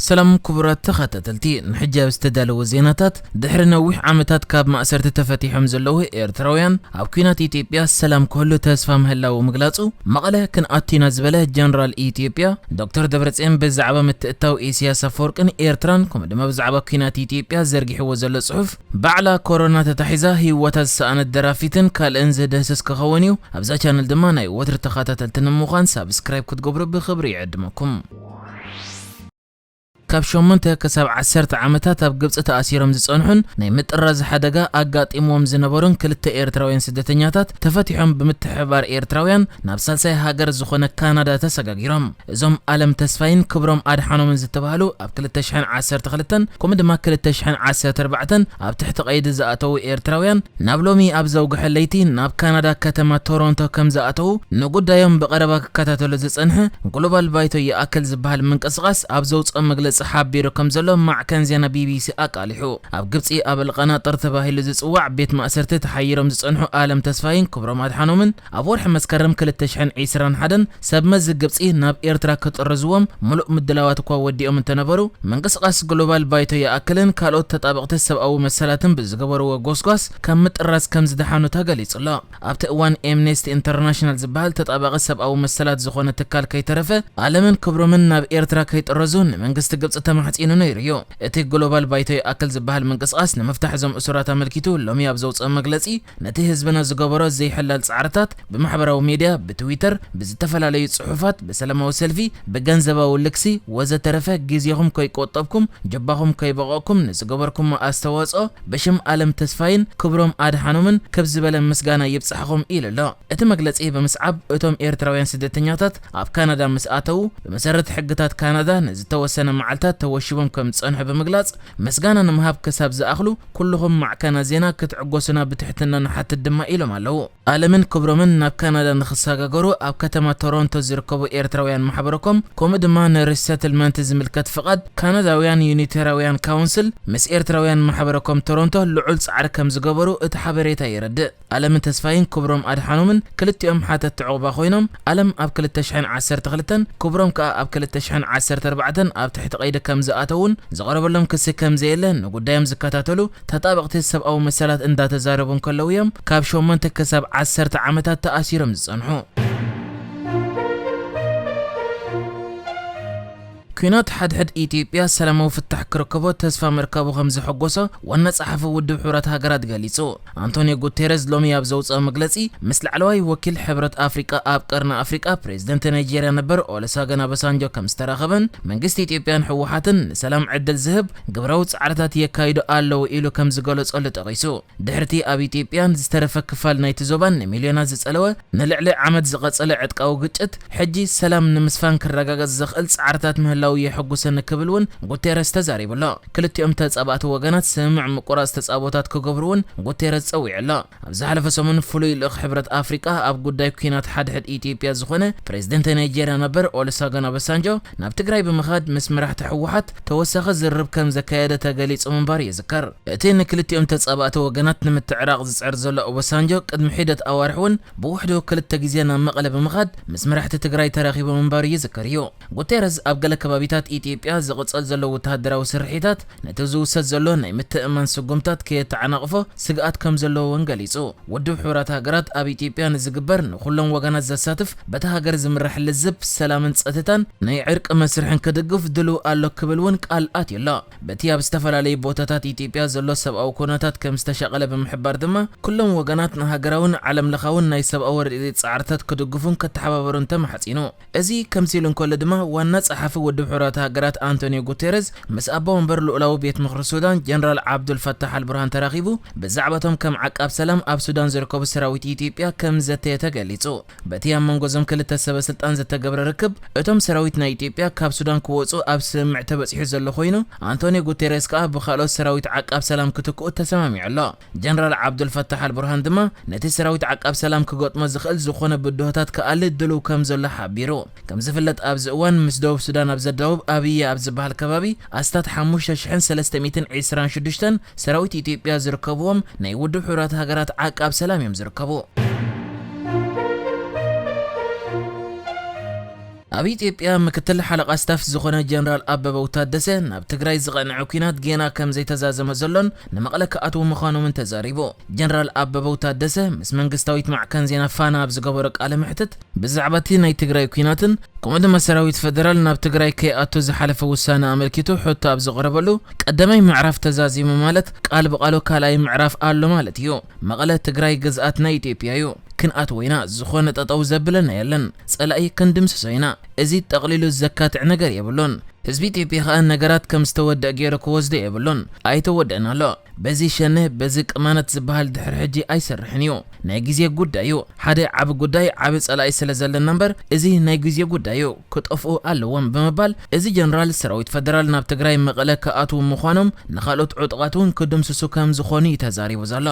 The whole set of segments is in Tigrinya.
ሰላም ክቡራት ተኸታተልቲ፣ ንሕጂ ኣብ ዝተዳለወ ዜናታት፣ ድሕሪ ነዊሕ ዓመታት ካብ ማእሰርቲ ተፈቲሖም ዘለዉ ኤርትራውያን ኣብ ኲናት ኢትዮጵያ ሰላም ክህሉ ተስፋ ምህላዉ ምግላጹ፣ መቐለ ክንኣቱ ኢና ዝበለ ጀነራል ኢትዮጵያ ዶክተር ደብረጽዮን ብዛዕባ ምትእትታው ኢሳያስ ኣፈወርቅን ኤርትራን ከምኡ ድማ ብዛዕባ ኲናት ኢትዮጵያ ዘርጊሕዎ ዘሎ ጽሑፍ ባዕላ ኮሮና ተታሒዛ ህይወታ ዝሰኣነት ደራፊትን ካልእን ዝድህስስ ክኸውን እዩ። ኣብዛ ቻነል ድማ ናይ ወትሪ ተኸታተልቲ ንምዃን ሳብስክራይብ ክትገብሩ ብኽብሪ ይዕድመኩም። ካብ ሸሞንተ ክሳብ ዓሰርተ ዓመታት ኣብ ግብጺ ተኣሲሮም ዝጸንሑን ናይ ምጥራዝ ሓደጋ ኣጋጢምዎም ዝነበሩን ክልተ ኤርትራውያን ስደተኛታት ተፈቲሖም ብምትሕብባር ኤርትራውያን ናብ ሳልሳይ ሃገር ዝኾነ ካናዳ ተሰጋጊሮም። እዞም ኣለም ተስፋይን ክብሮም ኣድሓኖምን ዝተባህሉ ኣብ ክልተ ሽሕን ዓሰርተ ክልተን ከምኡ ድማ ክልተ ሽሕን ዓሰርተ ኣርባዕተን ኣብ ትሕቲ ቀይዲ ዝኣተዉ ኤርትራውያን ናብ ሎሚ ኣብ ዘውግሐ ለይቲ ናብ ካናዳ ከተማ ቶሮንቶ ከም ዝኣተዉ ንጉዳዮም ብቐረባ ክከታተሎ ዝጸንሐ ግሎባል ባይቶ ይኣክል ዝበሃል ምንቅስቓስ ኣብ ዘውጽኦ መግለጺ ሓቢሩ ከም ዘሎ ማዕከን ዜና ቢቢሲ ኣቃሊሑ። ኣብ ግብጺ ኣብ ኣልቀናጥር ተባሂሉ ዝጽዋዕ ቤት ማእሰርቲ ተሓይሮም ዝጸንሑ ኣለም ተስፋይን ክብሮም ኣድሓኖምን ኣብ ወርሒ መስከረም ክልተ ሽሕን ዕስራን ሓደን ሰብ መዚ ግብጺ ናብ ኤርትራ ክጥርዝዎም ምሉእ ምድላዋት እኳ ወዲኦም እንተነበሩ፣ ምንቅስቓስ ግሎባል ባይቶ ይኣክልን ካልኦት ተጣበቕቲ ሰብኣዊ መሰላትን ብዝገበርዎ ጎስጓስ ካብ ምጥራዝ ከም ዝደሓኑ ተገሊጹ ኣሎ። ኣብቲ እዋን ኤምኔስቲ ኢንተርናሽናል ዝበሃል ተጣባቒ ሰብኣዊ መሰላት ዝኾነ ትካል ከይተረፈ፣ ኣለምን ክብሮምን ናብ ኤርትራ ከይጥረዙ ንመንግስቲ ግብጺ ተማሕጺኑ ነይሩ እዩ። እቲ ግሎባል ባይቶ ይኣክል ዝበሃል ምንቅስቓስ ንምፍታሕ እዞም እሱራት ኣመልኪቱ ሎሚ ኣብ ዘውጽኦ መግለጺ፣ ነቲ ህዝብና ዝገበሮ ዘይሕላል ጻዕርታት ብማሕበራዊ ሚድያ፣ ብትዊተር፣ ብዝተፈላለዩ ጽሑፋት፣ ብሰላማዊ ሰልፊ፣ ብገንዘባዊ ልግሲ ወዘተረፈ ግዜኹም ከይቆጠብኩም፣ ጀባኹም ከይበቐቕኩም ንዝገበርኩሞ ኣስተዋጽኦ ብሽም ኣለም ተስፋይን ክብሮም ኣድሓኖምን ክብ ዝበለ ምስጋና ይብጻሕኹም ኢሉ ኣሎ። እቲ መግለጺ ብምስዓብ፣ እቶም ኤርትራውያን ስደተኛታት ኣብ ካናዳ ምስ ኣተዉ፣ ብመሰረት ሕግታት ካናዳ ንዝተወሰነ መዓልታት ተወሺቦም ከም ዝጸንሑ ብምግላጽ፣ ምስጋና ንምሃብ ክሳብ ዝኣኽሉ ኩልኹም ማዕከናት ዜና ክትዕጎሱና ብትሕትና ንሓትት ድማ ኢሎም ኣለዉ። ኣለምን ክብሮምን ናብ ካናዳ ንኽሰጋገሩ ኣብ ከተማ ቶሮንቶ ዝርከቡ ኤርትራውያን ማሕበረኮም፣ ከምኡ ድማ ንሪሰትልመንት ዝምልከት ፍቓድ ካናዳውያን ዩኒተራውያን ካውንስል ምስ ኤርትራውያን ማሕበረኮም ቶሮንቶ ልዑል ጻዕሪ ከም ዝገበሩ እቲ ሓበሬታ የረድእ። ኣለምን ተስፋይን ክብሮም ኣድሓኖምን ክልቲኦም ሓተትቲ ዑቕባ ኮይኖም፣ ኣለም ኣብ ክልተ ሽሕን ዓሰርተ ክልተን ክብሮም ከኣ ኣብ ክልተ ሽሕን ዓሰርተ ኣርባዕተን ኣብ ትሕቲ ቀይዲ ከም ዝኣተዉን ዝቐረበሎም ክሲ ከም ዘየለ ንጉዳዮም ዝከታተሉ ተጣበቕቲ ሰብኣዊ መሰላት እንዳተዛረቡ እንከለዉ እዮም ካብ ሸሞንተ ክሳብ ዓሰርተ ዓመታት ተኣሲሮም ዝጸንሑ። ኲናት ሓድሕድ ኢትዮጵያ ሰላማዊ ፍታሕ ክርከቦ ተስፋ ምርካቡ ከም ዘሐጎሶ ዋና ጸሓፊ ውድብ ሕቡራት ሃገራት ገሊጹ። ኣንቶኒዮ ጉቴረዝ ሎሚ ኣብ ዘውጽኦ መግለጺ፣ ምስ ላዕለዋይ ወኪል ሕብረት ኣፍሪቃ ኣብ ቀርኒ ኣፍሪቃ ፕሬዝደንት ናይጄርያ ነበር ኦሉሰገን ኦባሳንጆ ከም ዝተራኸበን መንግስቲ ኢትዮጵያን ህወሓትን ንሰላም ዕድል ዝህብ ግብራዊ ጻዕርታት የካይዱ ኣለዉ ኢሉ ከም ዝገለጸሉ ጠቒሱ። ድሕርቲ ኣብ ኢትዮጵያን ዝተረፈ ክፋል ናይቲ ዞባን ንሚልዮናት ዝጸለወ ንልዕሊ ዓመት ዝቐጸለ ዕጥቃዊ ግጭት፣ ሕጂ ሰላም ንምስፋን ክረጋገጽ ዘኽእል ጻዕርታት ምህላው የሐጉሰኒ ክብል እውን ጉቴረስ ተዛሪቡ ኣሎ። ክልቲኦም ተጻባእቲ ወገናት ስምምዕ ምቁራጽ ተጻቦታት ክገብሩ እውን ጉቴረስ ጸዊዑ ኣሎ። ኣብ ዝሓለፈ ሰሙን ፍሉይ ልኡኽ ሕብረት ኣፍሪቃ ኣብ ጉዳይ ኲናት ሓድሕድ ኢትዮጵያ ዝኾነ ፕሬዝደንት ናይጄርያ ነበር ኦሉሰገን ኦባሳንጆ ናብ ትግራይ ብምኻድ ምስ መራሕቲ ህወሓት ተወሳኺ ዝርርብ ከም ዘካየደ ተገሊጹ ምንባሩ ይዝከር። እቲ ንክልቲኦም ተጻባእቲ ወገናት ንምትዕራቕ ዝጽዕር ዘሎ ኦባሳንጆ ቅድሚ ሒደት ኣዋርሕ እውን ብውሕዱ ክልተ ግዜ ናብ መቐለ ብምኻድ ምስ መራሕቲ ትግራይ ተራኺቡ ምንባሩ ይዝከር እዩ። ጉቴረዝ ኣብ ገለ ከባቢታት ኢትዮጵያ ዝቕጸል ዘሎ ወተሃደራዊ ስርሒታት ነቲ ዝውሰድ ዘሎ ናይ ምትእምማን ስጉምታት ከየተዓናቕፎ ስግኣት ከም ዘለዎ እውን ገሊጹ። ውድብ ሕቡራት ሃገራት ኣብ ኢትዮጵያ ንዝግበር ንኹሎም ወገናት ዘሳትፍ በቲ ሃገር ዝምራሕ ልዝብ ሰላምን ጸጥታን ናይ ዕርቂ መስርሕን ክድግፍ ድልው ኣሎ ክብል እውን ቃል ኣትዩ ኣሎ። በቲ ኣብ ዝተፈላለዩ ቦታታት ኢትዮጵያ ዘሎ ሰብኣዊ ኩነታት ከም ዝተሻቐለ ብምሕባር ድማ፣ ኩሎም ወገናት ንሃገራውን ዓለምለኻውን ናይ ሰብኣዊ ረድኤት ጻዕርታት ክድግፉን ክተሓባበሩን ተማሕጺኑ። እዚ ከምዚ ኢሉ እንከሎ ድማ፣ ዋና ጸሓፊ ውድብ ሕቡራት ሃገራት ኣንቶኒዮ ጉቴረዝ ምስ ኣቦ ወንበር ልኡላዊ ቤት ምኽሪ ሱዳን ጀነራል ዓብዱል ፈታሕ ኣልቡርሃን ተራኺቡ ብዛዕባቶም ከም ዓቃብ ሰላም ኣብ ሱዳን ዝርከቡ ሰራዊት ኢትዮጵያ ከም ዘተየ ተገሊጹ። በቲ ኣብ መንጎ እዞም ክልተ ሰበ ስልጣን ዝተገብረ ርክብ፣ እቶም ሰራዊት ናይ ኢትዮጵያ ካብ ሱዳን ክወጹ ኣብ ስምምዕ ተበጺሑ ዘሎ ኮይኑ፣ ኣንቶኒዮ ጉቴሬስ ከኣ ብኻልኦት ሰራዊት ዓቃብ ሰላም ክትክኡ ተሰማሚዑ ኣሎ። ጀነራል ዓብዱል ፈታሕ ኣልቡርሃን ድማ ነቲ ሰራዊት ዓቃብ ሰላም ክገጥሞ ዝኽእል ዝኾነ ብድሆታት ክኣሊ ድሉው ከም ዘሎ ሓቢሩ። ከም ዝፍለጥ ኣብዚ እዋን ምስ ደቡብ ሱዳን ኣብ ዘዳውብ ኣብየ ኣብ ዝበሃል ከባቢ ኣስታት ሓሙሽተ ሽሕን ሰለስተ ሚእትን ዕስራን ሽዱሽተን ሰራዊት ኢትዮጵያ ዝርከብዎም ናይ ውድብ ሕቡራት ሃገራት ዓቃብ ሰላም እዮም ዝርከቡ። ኣብ ኢትዮጵያ ምክትል ሓለቓ ስታፍ ዝኾነ ጀነራል ኣበበው ታደሰ ናብ ትግራይ ዝቐንዐ ኲናት ጌና ከም ዘይተዛዘመ ዘሎን ንመቐለ ክኣትዉ ምዃኖምን ተዛሪቡ። ጀነራል ኣበበው ታደሰ ምስ መንግስታዊት ማዕከን ዜና ፋና ኣብ ዝገበሮ ቃለ መሕትት ብዛዕባ እቲ ናይ ትግራይ ኲናትን ከምኡ ድማ ሰራዊት ፈደራል ናብ ትግራይ ከይኣቱ ዝሓለፈ ውሳነ ኣመልኪቱ ሕቶ ኣብ ዘቕረበሉ፣ ቀዳማይ ምዕራፍ ተዛዚሙ ማለት ቃል ብቓሉ ካልኣይ ምዕራፍ ኣሎ ማለት እዩ። መቐለ ትግራይ ግዝኣት ናይ ኢትዮጵያ እዩ። ክንኣትዎ ኢና፣ ዝኾነ ጠጠው ዘብለና የለን። ጸላኢ ክንድምስሶ ኢና። እዚ ጠቕሊሉ ዘካትዕ ነገር የብሉን። ህዝቢ ኢትዮጵያ ኸኣ ነገራት ከም ዝተወደአ ገይሩ ክወስዶ የብሉን። ኣይተወደእን ኣሎ። በዚ ሸነ፣ በዚ ቅማነት ዝበሃል ድሕሪ ሕጂ ኣይሰርሕን እዩ። ናይ ግዜ ጉዳይ እዩ። ሓደ ዓቢ ጉዳይ፣ ዓቢ ጸላኢ ስለ ዘለና እምበር፣ እዚ ናይ ግዜ ጉዳይ እዩ። ክጠፍኡ ኣለዎም ብምባል፣ እዚ ጀነራል ሰራዊት ፈደራል ናብ ትግራይ መቐለ ክኣትዉ ምዃኖም፣ ንኻልኦት ዕጡቓት እውን ክድምስሱ ከም ዝኾኑ እዩ ተዛሪቡ ዘሎ።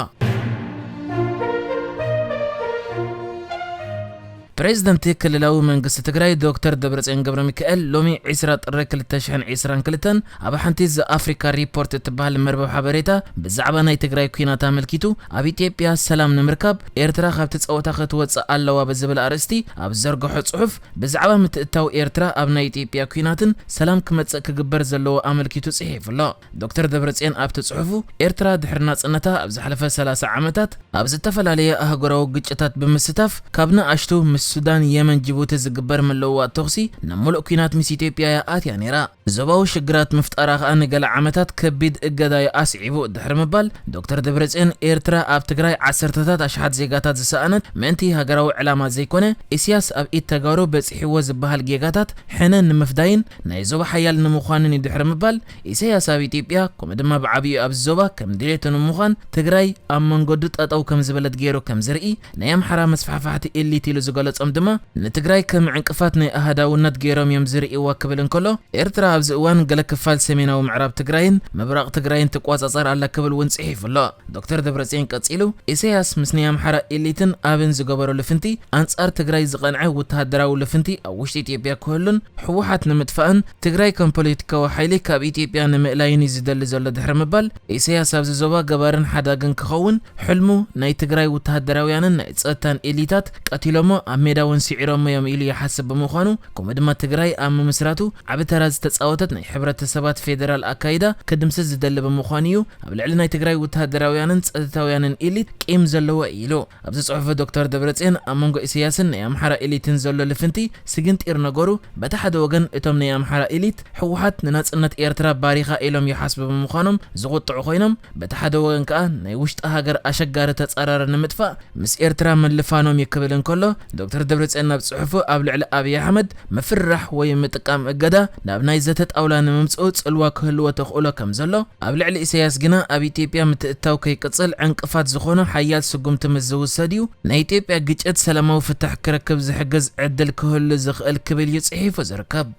ፕሬዝደንት ክልላዊ መንግስቲ ትግራይ ዶክተር ደብረጽዮን ገብረ ሚካኤል ሎሚ ዒስራ ጥሪ ክልተ ሽሕን ዒስራን ክልተን ኣብ ሓንቲ ዘ ኣፍሪካ ሪፖርት እትበሃል መርበብ ሓበሬታ ብዛዕባ ናይ ትግራይ ኲናት ኣመልኪቱ ኣብ ኢትዮጵያ ሰላም ንምርካብ ኤርትራ ካብቲ ጸወታ ክትወጽእ ኣለዋ ብዝብል ኣርእስቲ ኣብ ዘርግሖ ጽሑፍ ብዛዕባ ምትእትታው ኤርትራ ኣብ ናይ ኢትዮጵያ ኲናትን ሰላም ክመጽእ ክግበር ዘለዎ ኣመልኪቱ ጽሒፉ ኣሎ። ዶክተር ደብረጽዮን ኣብቲ ጽሑፉ ኤርትራ ድሕሪ ናጽነታ ኣብ ዝሓለፈ ሰላሳ ዓመታት ኣብ ዝተፈላለየ ኣህጉራዊ ግጭታት ብምስታፍ፣ ካብ ንኣሽቱ ምስ ሱዳን፣ የመን፣ ጅቡቲ ዝግበር ምልውዋጥ ተኹሲ ናብ ምሉእ ኲናት ምስ ኢትዮጵያ እያ ኣትያ ነይራ። ዞባዊ ሽግራት ምፍጣራ ከኣ ንገለ ዓመታት ከቢድ እገዳ እዩ ኣስዒቡ ድሕሪ ምባል፣ ዶክተር ደብረጽዮን ኤርትራ ኣብ ትግራይ ዓሰርተታት ኣሽሓት ዜጋታት ዝሰኣነት ምእንቲ ሃገራዊ ዕላማ ዘይኮነ፣ ኢሳያስ ኣብ ኢድ ተጋሩ በጺሕዎ ዝበሃል ጌጋታት ሕነ ንምፍዳይን ናይ ዞባ ሓያል ንምዃንን እዩ ድሕሪ ምባል፣ ኢሳያስ ኣብ ኢትዮጵያ ከምኡ ድማ ብዓብዩ ኣብዚ ዞባ ከም ድሌቱ ንምዃን ትግራይ ኣብ መንገዱ ጠጠው ከም ዝበለት ገይሩ ከም ዝርኢ ናይ ኣምሓራ መስፋሕፋሕቲ ኤሊት ኢሉ ዝገለጾም ድማ ንትግራይ ከም ዕንቅፋት ናይ ኣህዳውነት ገይሮም እዮም ዝርእይዋ ክብል እንከሎ፣ ኤርትራ ኣብዚ እዋን ገለ ክፋል ሰሜናዊ ምዕራብ ትግራይን ምብራቕ ትግራይን ትቆጻጸር ኣላ ክብል እውን ጽሒፉ ኣሎ። ዶክተር ደብረጽዮን ቀጺሉ፣ ኢሳያስ ምስ ናይ ኣምሓራ ኤሊትን ኣብን ዝገበሮ ልፍንቲ ኣንጻር ትግራይ ዝቐንዐ ወተሃደራዊ ልፍንቲ ኣብ ውሽጢ ኢትዮጵያ ክህሉን ህወሓት ንምጥፋእን ትግራይ ከም ፖለቲካዊ ሓይሊ ካብ ኢትዮጵያ ንምእላይን እዩ ዝደሊ ዘሎ ድሕሪ ምባል፣ ኢሳያስ ኣብዚ ዞባ ገባርን ሓዳግን ክኸውን ሕልሙ ናይ ትግራይ ወተሃደራውያንን ናይ ጸጥታን ኤሊታት ቀቲሎሞ ኣብ ሜዳ እውን ስዒሮሞ እዮም ኢሉ ይሓስብ ብምዃኑ፣ ከምኡ ድማ ትግራይ ኣብ ምምስራቱ ዓቢ ተራ ዝተጻወተት ናይ ሕብረተሰባት ፌደራል ኣካይዳ ክድምስስ ዝደሊ ብምዃኑ እዩ ኣብ ልዕሊ ናይ ትግራይ ወተሃደራውያንን ጸጥታውያንን ኤሊት ቂም ዘለዎ ኢሉ። ኣብዚ ጽሑፉ ዶክተር ደብረጽዮን ኣብ መንጎ ኢሳያስን ናይ ኣምሓራ ኤሊትን ዘሎ ልፍንቲ ስግንጢር ነገሩ፣ በቲ ሓደ ወገን እቶም ናይ ኣምሓራ ኤሊት ህወሓት ንናጽነት ኤርትራ ባሪኻ ኢሎም ይሓስቡ ብምዃኖም ዝቑጥዑ ኮይኖም፣ በቲ ሓደ ወገን ከኣ ናይ ውሽጢ ሃገር ኣሸጋሪ ተጻራሪ ንምጥፋእ ምስ ኤርትራ ምልፋኖም እዩ ክብል እንከሎ፣ ዶክተር ደብረጽዮን ናብ ጽሑፉ ኣብ ልዕሊ ኣብይ ኣሕመድ ምፍርራሕ ወይ ምጥቃም እገዳ ናብ ናይ ዘተ ጣውላ ንምምጽኡ ጽልዋ ክህልዎ ተኽእሎ ከም ዘሎ፣ ኣብ ልዕሊ ኢሳያስ ግና ኣብ ኢትዮጵያ ምትእትታው ከይቅጽል ዕንቅፋት ዝኾኑ ሓያል ስጉምቲ ምስ ዝውሰድ እዩ ናይ ኢትዮጵያ ግጭት ሰላማዊ ፍታሕ ክረክብ ዝሕግዝ ዕድል ክህሉ ዝኽእል ክብል እዩ ጽሒፉ ዝርከብ።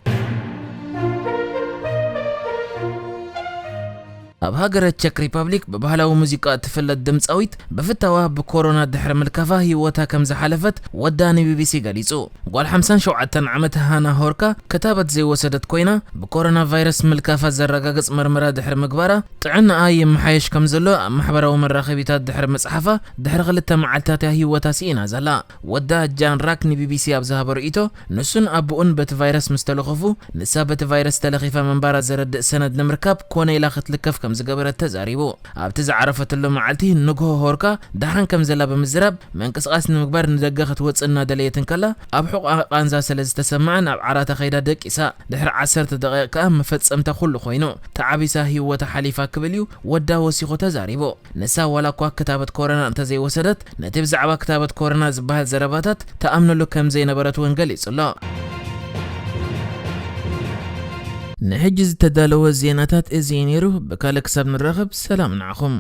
ኣብ ሃገረ ቸክ ሪፐብሊክ ብባህላዊ ሙዚቃ እትፍለጥ ድምጻዊት ብፍታዋ ብኮሮና ድሕሪ ምልካፋ ህይወታ ከም ዝሓለፈት ወዳ ንቢቢሲ ገሊጹ። ጓል ሓምሳን ሸውዓተን ዓመት ሃና ሆርካ ክታበት ዘይወሰደት ኮይና፣ ብኮሮና ቫይረስ ምልካፋ ዘረጋግጽ መርመራ ድሕሪ ምግባራ፣ ጥዕናኣ ይመሓየሽ ከም ዘሎ ኣብ ማሕበራዊ መራኸቢታት ድሕሪ ምጽሓፋ፣ ድሕሪ ክልተ መዓልታት እያ ህይወታ ስኢና ዘላ። ወዳ ጃን ራክ ንቢቢሲ ኣብ ዝሃቦ ርእይቶ፣ ንሱን ኣቦኡን በቲ ቫይረስ ምስ ተለኸፉ፣ ንሳ በቲ ቫይረስ ተለኺፋ ምንባራ ዘረድእ ሰነድ ንምርካብ ኮነ ኢላ ክትልከፍ ከም ዝገበረት ተዛሪቡ። ኣብቲ ዝዓረፈትሉ መዓልቲ ንግሆ ሆርካ ደሓን ከም ዘላ ብምዝራብ፣ ምንቅስቓስ ንምግባር ንደገ ክትወጽእ እናደለየት እንከላ፣ ኣብ ሕቖኣ ቃንዛ ስለ ዝተሰምዓ ናብ ዓራታ ከይዳ ደቂሳ። ድሕሪ ዓሰርተ ደቂቕ ከኣ መፈጸምታ ኩሉ ኮይኑ፣ ተዓቢሳ ህይወታ ሓሊፋ ክብል እዩ ወዳ ወሲኹ ተዛሪቡ። ንሳ ዋላ እኳ ክታበት ኮሮና እንተዘይወሰደት፣ ነቲ ብዛዕባ ክታበት ኮሮና ዝበሃል ዘረባታት ትኣምነሉ ከም ዘይነበረት እውን ገሊጹ ኣሎ። ንሕጂ ዝተዳለወ ዜናታት እዚ እዩ ነይሩ። ብካልእ ክሳብ ንራኸብ ሰላም ንዓኹም።